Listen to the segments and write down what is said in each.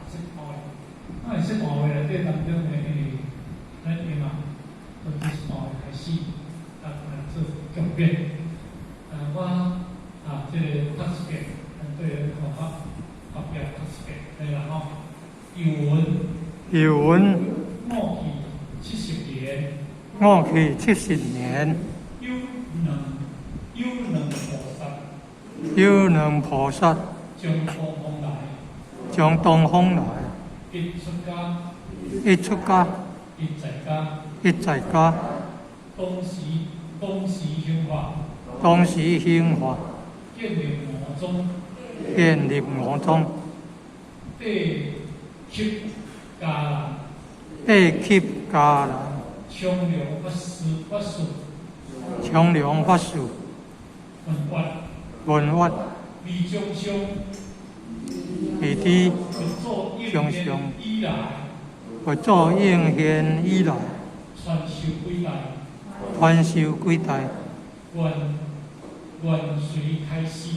釋大會。啊，釋大會內底當中呢，因為咱伊嘛，從這釋大會開始，啊，來做強辯。啊，我啊，這個讀一遍，咱對咱看法後壁讀一遍，對啦吼。又聞，又聞，五去七十年，五去七十年，有兩有兩菩薩，有兩菩薩，從東方來，從東方來，一出家，一出家，一在家，一在家，當時當時興法，當時興法，建立五宗，建立五宗，地給伽藍，地給伽藍，長梁法師法師，長梁法師，問法，問法，未中上，未知佛祖應現以來，佛祖應現以來，傳授幾代，傳授幾代，願願隨開示，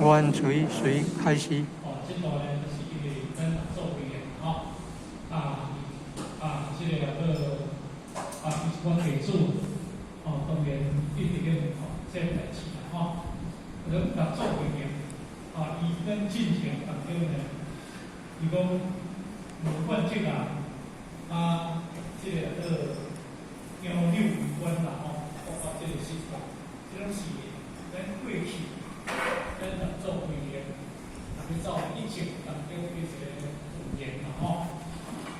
願隨隨開示。哦，這段呢，就是因為咱六祖慧能吼，啊啊，這個個啊，伊是阮地主，哦，當然一直咧問吼，這個代誌啦吼。咱六祖慧能，啊，伊咱進前當中呢，伊講無管這個啊，這個個楊柳為關啦吼，包括這個釋法，這攏是咱過去咱六祖慧能，啊，去走一情當中的一個預言啦吼。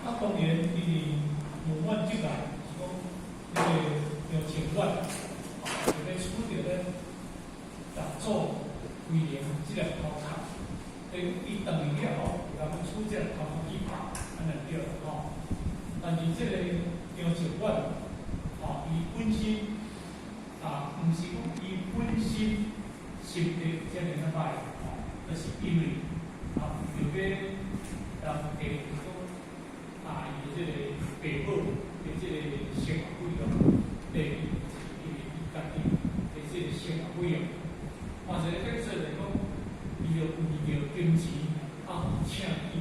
啊，當然伊佇無滿足啊，是講那個楊清遠，就欲取著咱六祖慧能這個頭殼，伊當去了後，就共取這個頭殼去拍，按呢對吼。但是這個楊清遠，吼，伊本身啊，毋是講伊本身心地遮爾仔歹，吼，而是因為啊，為著欲人家講啊，伊的這個爸母的這個生活費用，第二因為伊家己的這個生活費用，嘛一個解說來講，伊就為著金錢啊，請伊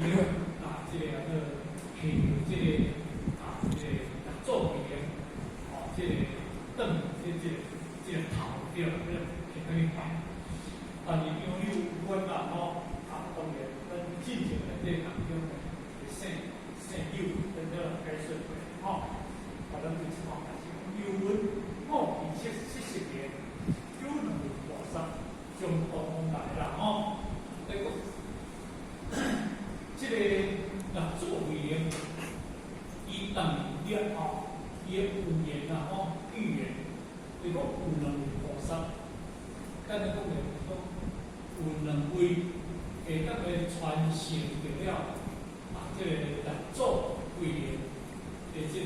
啊，這個啊個摕著這個啊，這個六祖慧能，吼，這個轉這這個這個頭對啦，這個摕倒去拜。但是楊柳有關啦吼，啊，當然咱進前內底當中呢，姓姓柳，咱都來解說過吼。啊，咱就是看是又聞五去七七十年，有兩位菩薩從東方來啦吼。這個這個六祖慧能，伊當了後，伊的預言啦吼，預言，就講有兩位菩薩，簡單講就講有兩位會當來傳承著了啊，這個六祖慧能的這個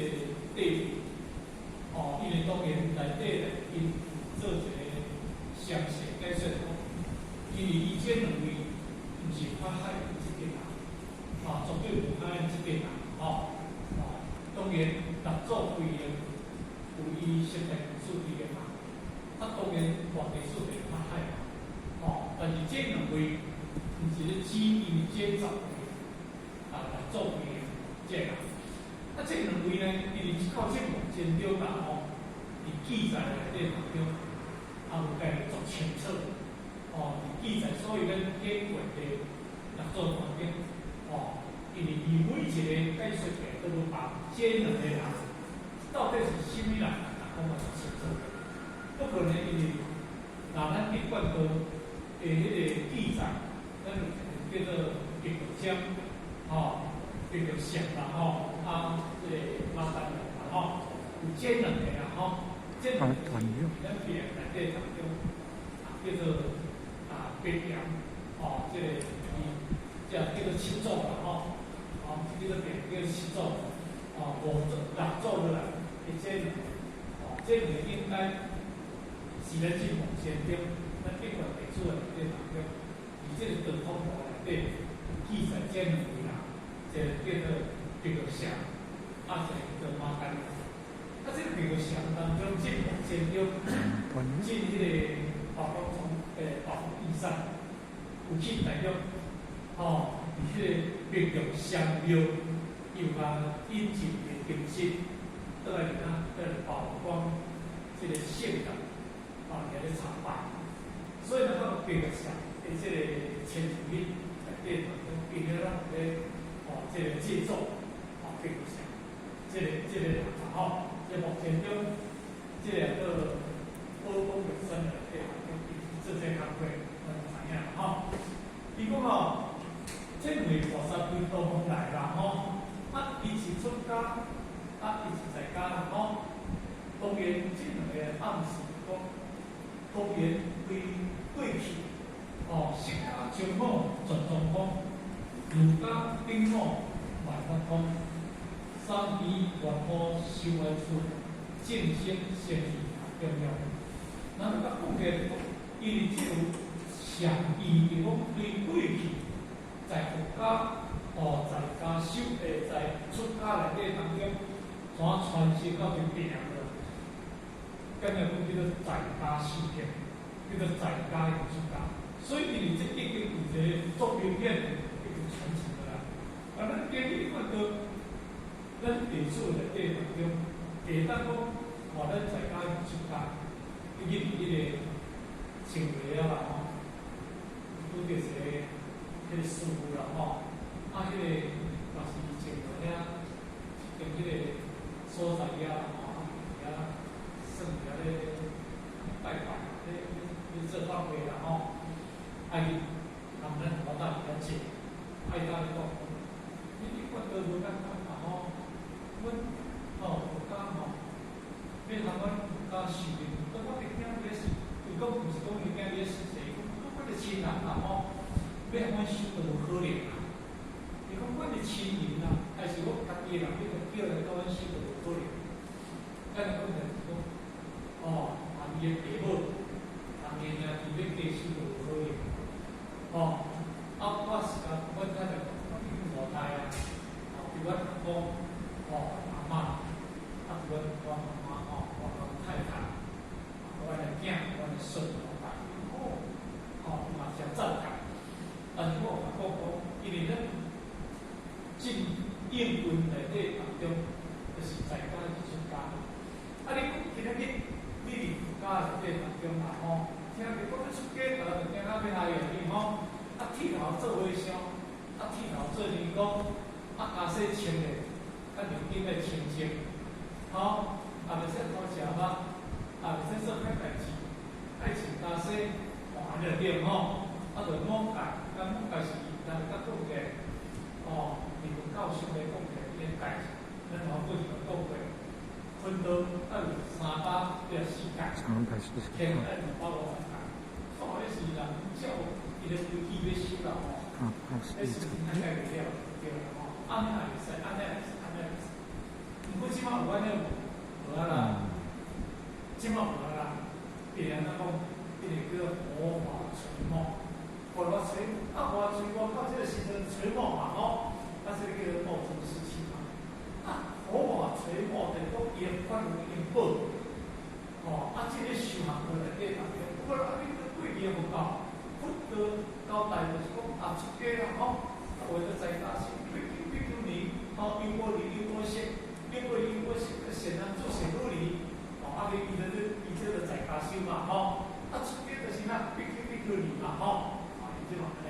地位，哦，因為當然內底咧，𪜶做一個詳細解說講，因為伊這兩位毋是法海這個人，啊，絕對無法海這個人，吼，啊，當然六祖慧能有伊實在數據的嘛，啊，當然外地數據法海嘛，吼，但是這兩位毋是咧指𪜶這十位啊，六祖慧能這個人，啊，這兩位呢，因為這套節目真中啦吼，佇記載內底當中，也有共做清楚，哦，佇記載，所以咱經過的六祖壇經，哦，因為伊每一個解說者都有把這兩個人到底是啥物人，講得清楚。不過呢，因為若咱一貫道的彼個記載，咱有一個叫做白玉章，吼，白玉祥啦吼，啊，這個馬丹啦吼，有這兩個啦吼，這兩個咱別內底當中啊，叫做啊白岩，吼，這個伊這叫做七祖啦吼，哦，叫做別叫做七祖，哦，五祖六祖落來的這兩個，哦，這兩個應該是咱進步先中，咱一貫弟子的內底當中，佇這個道統簿內底記載這兩位人，一個叫做白玉祥，啊，一個叫做馬丹。啊，這個白玉祥當中進步先中，進彼個華光從華光義山，有去大陸，吼，佇彼個白玉双廟，又共引進的形式，倒來伫哪，倒來曝光這个聖人，啊，佇遐咧參拜。所以咱講白玉像的這个千手日內底當中，伊咧攏有咧哦，這个制作哦，白玉像，這个人吼，這目前中，這个個寶光玉山內底做這工課，咱就知影啦吼。伊講哦，這兩位菩薩對東方來啦吼，啊，伊是出家，啊，伊是在家啦吼。當然，這兩个暗示講，當然對過去，哦，釋迦中好全中空，儒家頂好萬法通，三悲願菩修願處，眾生生死重要。咱甲講起來，因為這有相異，就講對過去在佛家哦，在家修誒，在出家內底當中，怎傳承到這變了？敢若講叫做在家修行，叫做在家的出家。所以因為這已經有一個足明顯的已經傳承落來。啊，咱今日看到咱地主內底當中，會當講，哦，咱在家出家，已經伫彼个穿鞋仔啦吼，拄著一个彼个師傅啦吼，啊，彼个嘛是穿鞋遐，踮彼个所在遐啦吼，啊，遐算遐咧拜拜，咧咧做法會啦吼，啊伊含咱老大遐借，啊伊甲咧講，你你看都無簡單啦吼，阮吼佛家吼，欲通阮佛家修行，講我的囝咧是，伊講毋是講伊囝咧是誰，伊講阮的親人啦吼，欲通阮修都無可能啦。伊講阮的親人啦，還是我家己的人，欲共叫來教阮修都無可能。咱來講就是講，哦，含伊的爸母，含伊的兄弟欲加修都無可能。哦，啊，我是講，阮太太講，我已經五代啊，哦，比阮阿公，哦，阿嬤，啊，比阮我媽媽，吼，我太太，阮的囝，阮的孫，五代，哦，哦，嘛誠讚嘆。但是我有共講講，因為咱進應運內底當中，就是在家是出家。啊，你講今仔日你佇佛家內底當中啦吼，聽著講欲出家，逐个就驚到欲來用你吼。啊，剃頭做和尚，啊，剃頭做尼姑，啊，袈裟穿的較認真來清淨，吼，也袂使偷食肉，也袂使做歹代誌，愛穿袈裟，哦，按呢就對吼。啊，就五戒，啊，五戒是咱甲講起來，哦，佇佛教上來講起來，這個戒，咱頭過去就講過，坤道愛有364戒， 344 天愛250戒，所以是人照伊个規矩欲修啦吼。彼時陣咱解袂了，對啦吼，按呢也會使，按呢也會使，按呢也會使。毋過這擺有按呢無？無啊啦，這擺無啊啦。別人怎講？彼个叫做佛法垂帽，佛法垂啊，佛法垂帽到這個時陣垂帽嘛吼，啊，這个叫做道宗時期嘛。啊，佛法垂帽就講伊的法輪已經報，吼，啊，這個修行過內底當中，不過啊，你過去的佛教，佛道交代就是講啊，出家啦吼，啊，為了在家是比丘比丘尼，吼，優婆離優婆塞，優婆離優婆塞，善男子善女兒，吼，啊，伊就咧，伊這個在家修嘛吼，啊，出家就是那比丘比丘尼嘛吼，啊，伊這嘛按呢，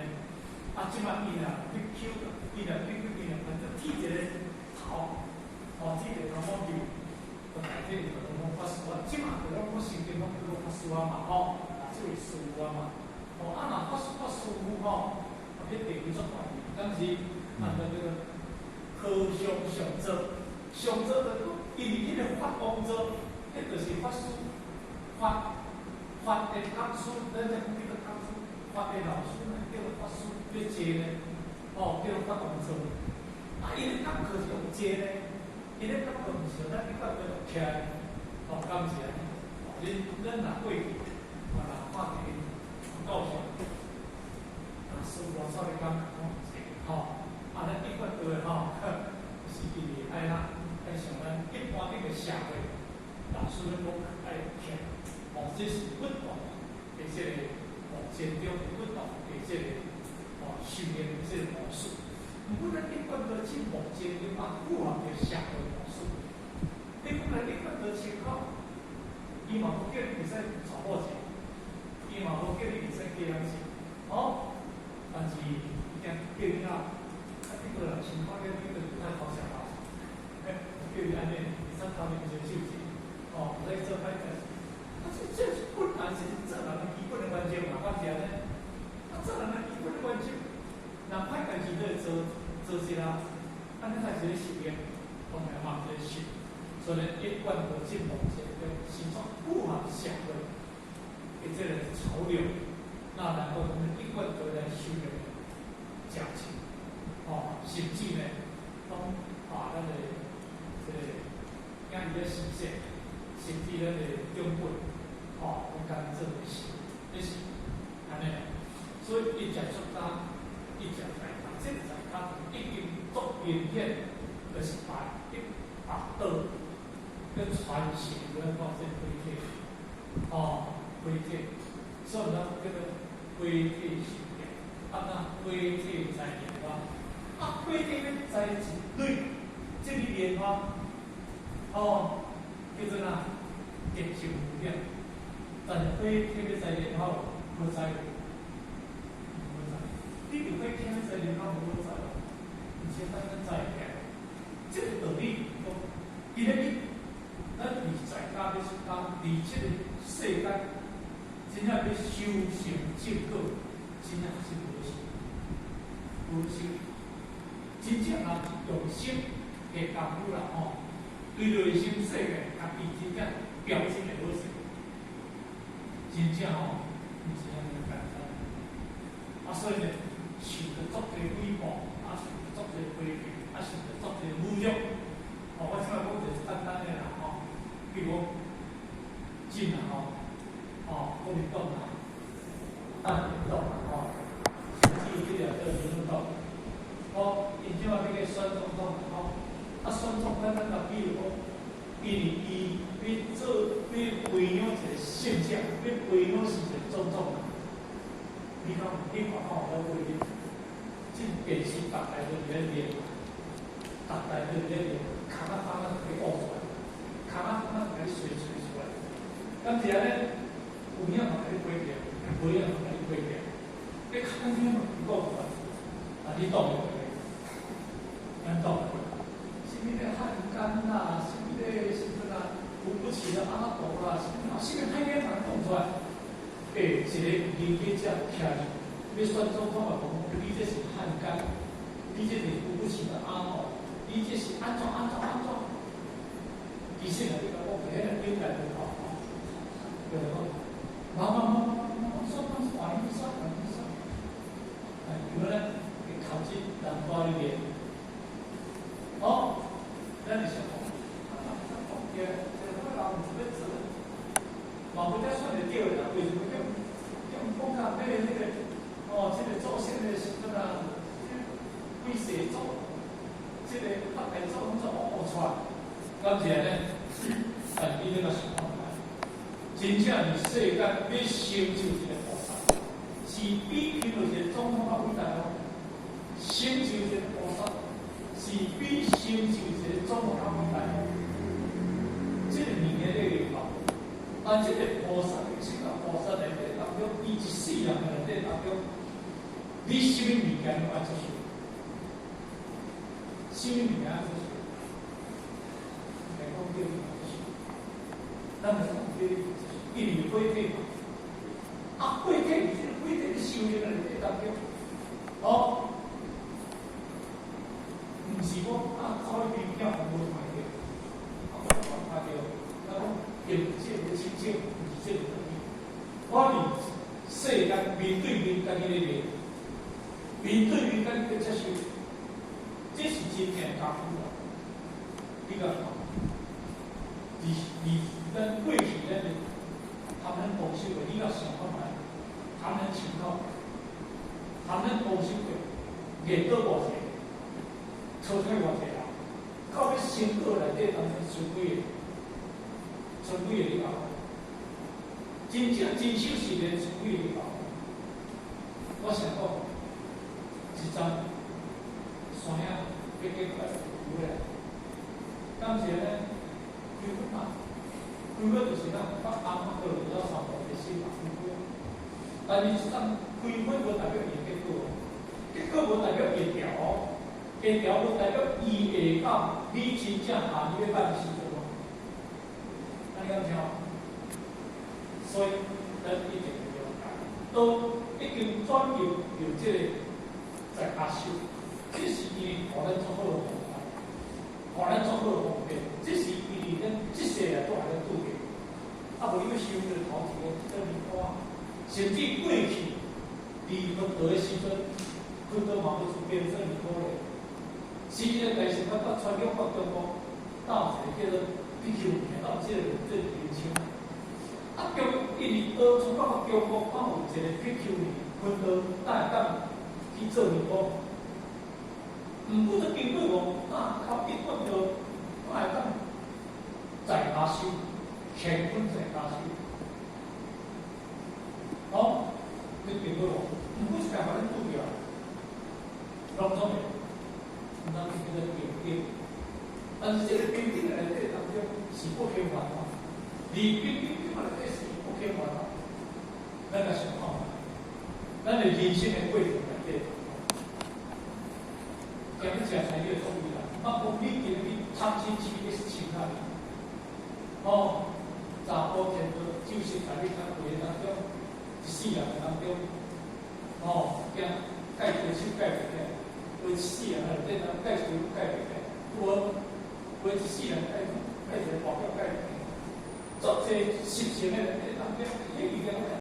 啊，這擺伊若比丘，伊若比丘，伊若反正剃一個頭，吼，剃一個頭毛就，就代替就攏法師啊，這擺就攏講成經攏叫做法師啊嘛吼，啊，這位師父啊嘛。哦，啊，若法師法師父吼，啊，彼地位足懸，當時啊，就叫做和尚上座，上座就講，因為彼個法王座，彼就是法師，法法的講師，咱才講叫做講師，法的老師呢，叫做法師，咧坐呢，哦，叫做法王座。啊，伊咧講課是用坐呢，伊咧講課毋是咱你講叫做徛，哦，敢是按呢？哦，恁咱若過去，啊，若看佇教授，啊，師父帶你講講吼，啊，咱一貫對吼，是因為愛哪愛像咱一般這個社會，老師咧講愛徛，哦，這是不同的這個哦，禪宗不同的這個哦修煉的這個模式。毋過咱一貫都進目前你嘛符合著社會模式。你講來一貫都清口，伊嘛無叫你會使娶某食，伊嘛無叫你會使嫁人食，哦。但是伊驚叫你啊，啊你個人清口了，你就會使偷食豆，叫你按呢，會使偷啉一個酒精，哦，會使做歹代誌。啊，這是本來是做人的基本的原則嘛，敢是按呢？啊，做人的基本的原則，若歹代誌都會做做事啦，按呢才是咧修煉，當然嘛是咧修。所以一貫的進步，這個形狀符合社會的這個潮流，那然後我們一貫都來修煉價值，哦，甚至呢，攏把咱的這個囝兒咧實現，甚至咱的長輩，哦，攏共做咧修，咧是按呢。所以一食出家，一食在家，這個在家已經足明顯，就是把一把道跟傳承咱講這個規矩，哦，規矩，所以咱叫做規矩修煉，啊那規矩在蓮花，啊規矩欲栽一蕊，這個蓮花，哦，叫做哪？吉祥無量。但是火體欲栽蓮花無栽，無栽。你著火體欲栽蓮花無好栽，毋是單單栽起來。這個道理講，今日你咱佇在家欲出家，佇這個世間，真正欲修成正果，真正是無修，無修。真正啊，用心下功夫啦吼，對內心世界，家己真正表現會好勢，真正吼，毋是按呢簡單。啊，所以呢，受著足濟毀謗，啊，受著足濟批評，啊，受著足濟侮辱。哦，我這擺講一個簡單的啦吼，比如講，進啊吼，哦，國民黨啊，大民黨啊吼，甚至這個叫民進黨，哦，𪜶這擺欲去選總統吼，啊，選總統咱若比如講，因為伊欲做欲培養一個聖者，欲培養是一個總統，你看你看看有好你，這電視逐台都佇咧練，逐台都佇咧練，空仔空仔就共你挖出來，空仔空仔就共你洗吹出來，敢是按呢？有影嘛共你批評，無影嘛共你批評，你空仔嘛共你講出來，啊，你擋會過？咱擋會過？啥物咧漢奸啦，啥物咧什麼啦，扶不起的阿斗啦，啥物啊，啥物歹聽嘛講出來。欸，一個研究者徛佇欲選總統嘛，講你這是漢奸，你這是扶不起的阿斗，你這是按怎按怎按怎？其實啊，你共講，彼個頂來就好，對無？無無無無無，選選換去選換去選。哎，因為呢，會考進南瓜裡面。哦，咱就想講，啊，講起來，這個人毋是欲做，嘛無才選會著的啦，為什麼叫叫講甲那個那個，哦，這個祖先的時陣啊，幾世祖，這個北大祖攏總挖出來，敢是按呢？但你這個想看覓，真正佇世間欲成就一個菩薩，是比成就一個總統較偉大哦。成就一個菩薩，是比成就一個總統較偉大哦。這個物件咧會但這個菩薩，這個菩薩內底當中，伊一世人內底當中，你啥物物件攏愛接受？啥物物件愛接受？來講叫你接受，咱就講叫你接受，因為火體嘛。啊，火體這個火體修煉內底當中，哦，毋是講啊，走去邊囝無看著，啊，無看著，啊講用這個親像，毋是這個道理。我佇世間面對面共伊咧練，面對面共伊咧接受，這是真正功夫啊！你敢看？佇佇咱過去咱的含咱同修的，你敢想看覓？含咱情況，含咱同修的，練倒偌濟，淘汰偌濟人，到尾成果內底當中剩幾个？剩幾个你敢看？真正真守誓言剩幾個你敢看？我想講，一站、三结果来有咧。敢是呢？開佛嘛，開佛就是咱發暗發過了三寶的心嘛，開佛。但是這種開佛無代表伊結果，結果無代表會調，會調無代表伊會到你真正下你欲拜的時陣哦。按呢敢聽？所以咱一定要了解，都已經轉入入這個在家修，這是伊予咱做好的方法，予咱做好的方便，這是伊佇咱這世來都愛咱拄著。啊，無你欲修這個頭一個這個尼甚至過去佇佛陀的時陣，佛陀嘛無出變做尼姑咧。是這個大乘法到傳入到中國，到一個叫做比丘尼，到這個名稱。啊，中因為當初到中國，敢有一個比丘尼，佛陀才會當去做尼姑。毋過這經過五大考一貫道，才會當在家修，乾坤在家修。好，你經過無？毋過是共咱拄著，攏總會，毋通叫做平等。但是這個平等內底當中是不平凡的，離平等內底是不平凡的。咱來想看，咱的人生的過程內底，今日食菜你會注意啦，莫講你今日貪嗔痴你是凊啊！哦，查埔天道就是在你較過當中，一世人當中，哦，驚蓋一個手蓋袂起來，有一世人內底當蓋一個手蓋袂起來，有無？有一世人蓋蓋一個大表蓋袂起來，足濟習性的內底當中，彼已經。